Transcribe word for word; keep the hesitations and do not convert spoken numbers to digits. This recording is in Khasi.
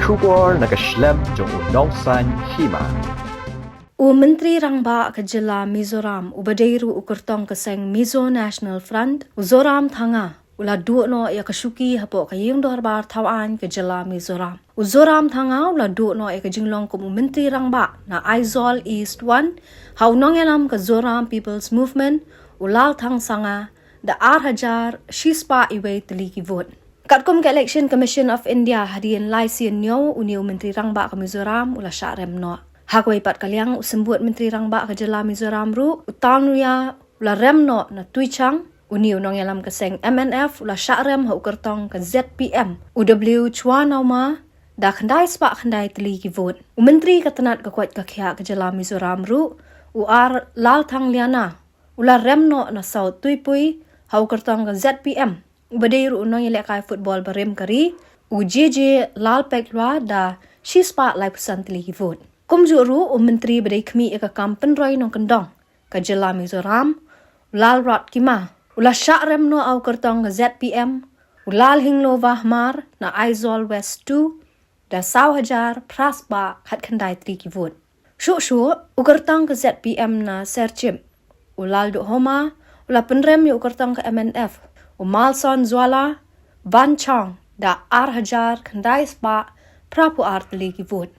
Khubor na ka shlem jong u Nongsaiñ Hima. U Myntri Rangbah ka jylla Mizoram, uba dei ruh u kyrtong ka seng Mizo National Front, u Zoram Thanga, u la duh noh ïa ka shuki hapoh ka ïing dorbar thaw aiñ ka jylla Mizoram. U Zoram Thanga u la duh noh ïa ka jinglong kum u Myntri Rangbah na Aizawl East One, ha u nongïalam ka Zoram People's Movement, u Lalthang Sanga, da ar hajar shispah iwei tylli ki vote. Katkum ka Election Commission of India, hadien lai sien ñiew, une u Myntri Rangbah ka Mizoram u la shah rem noh. Ha kawei pat ka liang, u Symbud Myntri Rangbah ka jylla Mizoram ruh, u Tanriah, u la rem noh na Tuichang. Une u nongïalam ka seng M N F u la shah rem ha u kyrtong ka Z P M, u W Chwa Nauma, da khyndai spah khyndai tylli ki vote. U Myntri ka tnat ka koit ka khiah ka jylla Mizoram ruh, u R Lalthangliana, u la rem noh na South Tuipui ha u kyrtong ka Z P M, uba dei ruh u nongïalehkai football barim ka ri, u J J Lalpaiklua, da shispah laiphew san tylli ki vote. Kumjuh ruh u Myntri ba dei khmih ïa ka kam pynroi nongkyndong ka jylla Mizoram, u Lalrod Kima, u la shah rem noh ha u kyrtong ka Z P M, u Lalhinglova Hmar na Aizawl West Two, da saw hajar phra spah khatkhyndai tylli ki vote. Shuh shuh, u kyrtong ka Z P M na Serchhip, u Lalduhoma, u la pynrem ïa u kyrtong ka M N F, u Malsawnswala Wanchong, da ar hajar khyndai spah phraphew ar tylli ki vote.